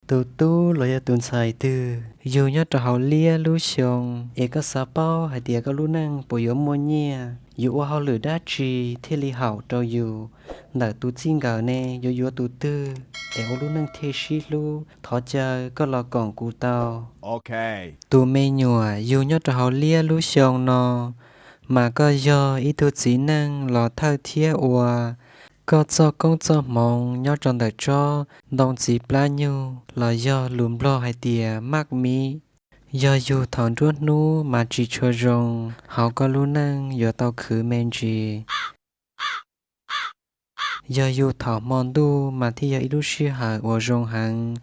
Tus tub los yog tus ntxhais twg yug nyob rau hauv liab lub xyoo, es koj xav paub hais tias koj lub neej puas yuav muaj nyiaj, yuav ua hauj lwm dab tsi thiaj li haum rau yus? Ntawm tus txij nkawm ne yuav yuav tus twg es ua lub neej thiaj sib hlub? Thov caw koj los koom kuv tau. Tus me nyuam yug nyob rau hauv liab lub xyoo no, mas koj yog ib tug txiv neej los thawj thiab ua. Koj txoj koob txoj hmoov nyob rau ntawm tsob ntoo txiv plab nyuj los yog lus Nplog hais tias maj mib. Yog yug thaum nruab hnub mas tsis tshua zoo, hauv koj lub neej yuav tau khwv me ntsis. Yog yug thaum hmo ntuj mas thiaj yog ib lub sij hawm uas zoo heev,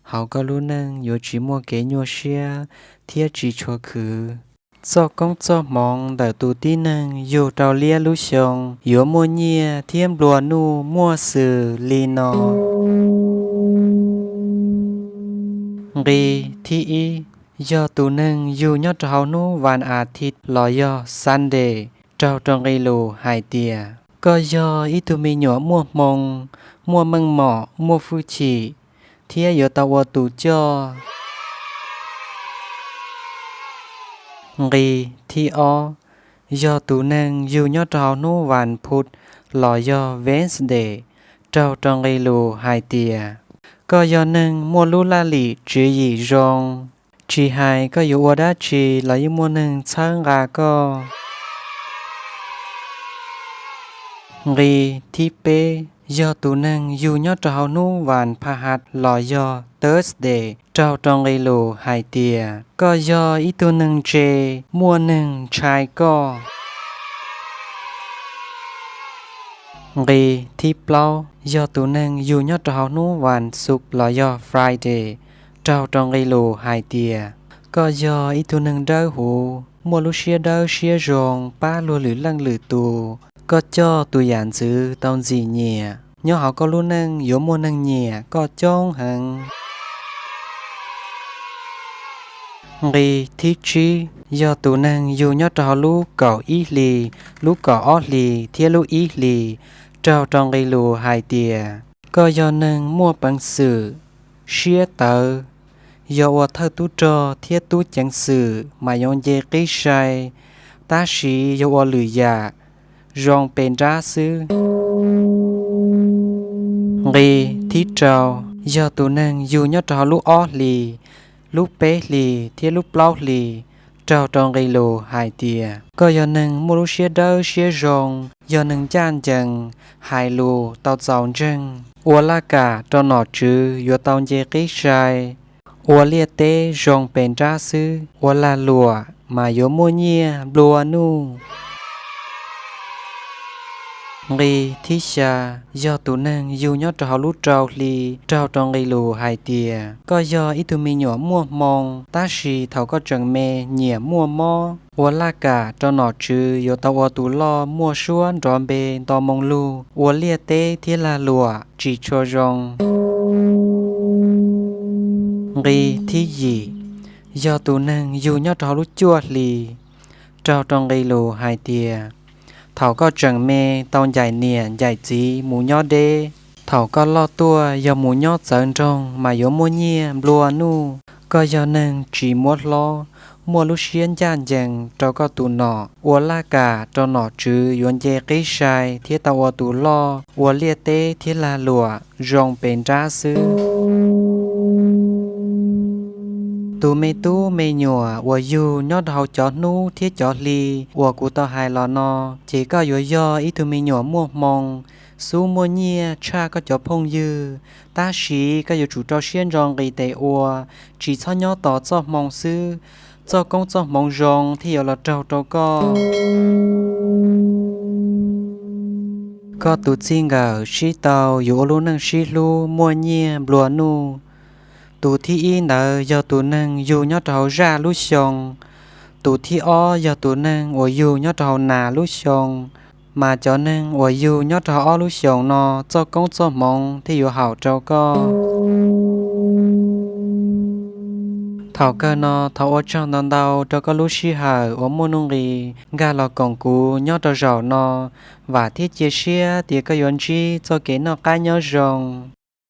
hauv koj lub neej yuav tsis muaj kev nyuaj siab thiab tsis tshua khwv. Txoj koob txoj hmoov ntawm tus tib neeg yug rau liab lub xyoo yuav muaj nyiaj thiab nplua nuj muaj xws li no. Nqi thib ib, yog tus neeg yug nyob rau hauv hnub vas as thiv los yog Sunday, raug rau nqi lus hais tias koj yog ib tug me nyuam muaj hmoo, muaj meej mom, muaj hwj chim, thiab yuav tau ua tus coj. Nqi thib ob, yog tus neeg yug nyob rau hauv hnub vas phuv los yog Wednesday, raug rau nqi lus hais tias koj yog neeg muaj lub laj lim tswv yim zoo, tsis hais koj yuav ua dab tsi los yeej muaj neeg txhawb nqa koj. Nqi thib peb, yog tus neeg yug nyob rau hauv hnub vas pha has los yog Thursday, raug rau nqi lus hais tias koj yog ib tug neeg ntse, muaj neeg ntshai koj. Nqi thib plaub, yog tus neeg yug nyob rau hauv hnub vas xuv los yog Friday, raug rau nqi lus hais tias koj yog ib tug neeg dawb huv, muaj lub siab dawb siab zoo pab luag lwm leej lwm tus. Koj coj tus yam ntxwv tau ntxim nyiam, nyob hauv koj lub neej yuav muaj neeg nyiam koj coob heev. Nqi thib tsib, yog tus neeg yug nyob rau hauv lub kaum ib hlis, lub kaum ob hlis thiab lub ib hlis, raug rau nqi lus hais tias koj yog neeg muaj peev xwm, siab tawv, yog ua thawj tub rog thiab tub ceev xwm mas yuav nce qib sai, tab sis yog ua lwm yam zoo pes nrab xwb. Nqi thib rau, yog tus neeg yug nyob rau hauv lub ob hlis, lub peb hlis thiab lub plaub hlis, raug rau nqi lus hais tias koj yog neeg muaj lub siab dawb siab zoo, yog neeg ncaj ncees, hais lus tau txaus ntseeg, ua laj kam rau nom tswv yuav tau nce qib sai, ua liaj teb zoo pes nrab xwb, ua lag luam mas yuav muaj nyiaj nplua nuj. Nqi thib xya, yog tus neeg yug nyob rau hauv lub rau hli, raug rau nqi lus hais tias koj yog ib tug me nyuam muaj hmoo, tab sis thaum koj tseem me nyiam muaj mob, ua laj kam rau nom tswv yuav tau ua tus loj muaj suab nrov npe nto moo lug, ua liaj teb thiab lag luam tsis tshua zoo. Nqi thib yim, yog tus neeg yug nyob rau hauv lub cuaj hli, raug rau nqi lus hais tias thaum koj tseem me tau ncaim niam ncaim txiv mus nyob deb, thaum koj loj tuaj yog mus nyob txawv nroog mas yuav muaj nyiaj nplua nuj. Koj yog neeg tsis muab hlob, muaj lub siab ncaj ncees rau koj tus nom, ua laj kam rau nom tswv yuav nce qib sai thiab tau ua tus loj, ua liaj teb thiab lag luam zoo pes nrab xwb. Tus me tub me nyuam uas yug nyob rau hauv cov hnub thiab cov hli uas kuv tau hais los no, ces koj yuav yog ib tug me nyuam muaj hmoo, xub muaj nyiaj tshaj koj cov phooj ywg, tab sis koj yuav tsum rau siab ntso nqis tes ua, tsis txhob nyob tos txoj hmoo xwb, txoj koob txoj hmoov zoo thiaj yuav los raug rau koj. Koj tus txij nkawm sib tau yuav ua lub neej sib hlub muaj nyiaj nplua nuj. Tus thib ib ntawd yog tus neeg yug nyob rau hauv zaj lub xyoo, tus thib ob yog tus neeg uas yug nyob rau hauv nas lub xyoo, mas cov neeg uas yug nyob rau hauv ob lub xyoos no txoj koob txoj hmoov thiaj yuav haum rau koj. Thaum kawg no thov ua tsaug ntau ntau rau koj lub sij hawm uas muaj nuj nqis nkag los koom kuv nyob rau zaum no. Vam thiab cia siab tias koj yuav ntsib txoj kev noj qab nyob zoo.